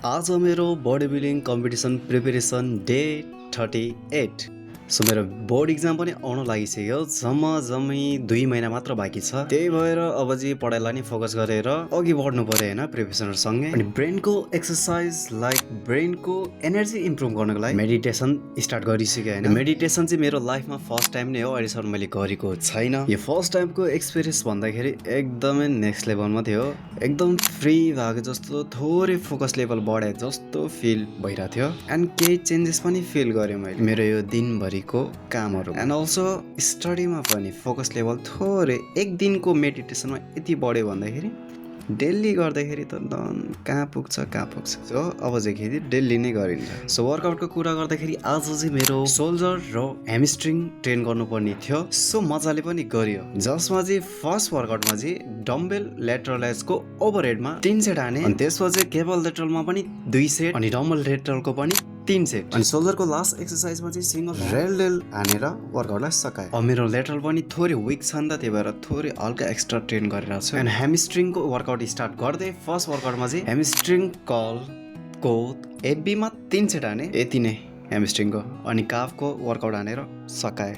आज मेरो body building competition preparation day 38। So मेरो बोर्ड इक्जाम पनि आउन लागिसक्यो। जम्मै 2 महिना मात्र बाँकी छ। त्यही भएर अब चाहिँ पढाइलाई नै फोकस गरेर अघि बढ्नु पर्यो हैन प्रिपरेसनसँगै। अनि ब्रेनको एक्सरसाइज लाइक ब्रेनको एनर्जी इम्प्रुभ गर्नको लागि मेडिटेसन स्टार्ट गरिसके हैन। मेडिटेसन चाहिँ मेरो लाइफमा फर्स्ट टाइम नै हो, अहिलेसम्म मैले गरेको छैन। यो फर्स्ट टाइमको एक्सपिरियन्स भन्दाखेरि एकदमै नेक्स्ट लेभलमा थियो। एकदम फ्री भएको जस्तो, थोरै फोकस लेभल बढे जस्तो फिल भइरहेको थियो। एन्ड केही चेन्जेस पनि फिल गरेँ मैले मेरो यो दिनभरि को कामहरु। एन्ड अल्सो स्टडीमा पनि फोकस लेभल थोरै एक दिनको मेडिटेसनमा यति बढ्यो भन्दाखेरि डेली गर्दाखेरि त कहाँ पुग्छ। सो अब चाहिँ खेती डेली नै गरिन्छ। सो वर्कआउटको कुरा गर्दाखेरि आज चाहिँ मेरो सोल्जर र ह्यामस्ट्रिङ ट्रेन गर्नुपर्ने थियो। सो मजाले पनि गरियो, जसमा चाहिँ फर्स्ट वर्कआउटमा चाहिँ डम्बेल ल्याटरलाइजको ओभरहेडमा 3 सेट हाने। अनि त्यसपछि केबल लेटरलमा पनि 2 सेट अनि डम्बल लेटरलको पनि 3 सेट। अनि सोल्जरको लास्ट एक्सरसाइजमा चाहिँ सिंगल रेल हानेर वर्कआउटलाई सकाए। अब मेरो लेटरल पनि थोरै विक छ नि त, त्यही भएर थोरै हल्का एक्स्ट्रा ट्रेन गरिरहेको छु। एन्ड ह्यामस्ट्रिङको वर्कआउट स्टार्ट गर्दै फर्स्ट वर्कआउटमा चाहिँ ह्यामस्ट्रिङ कर्ल कोथ एफबीमा 3 सेट हाने। यति नै ह्यामस्ट्रिङको। अनि काफको वर्कआउट हानेर सकाए।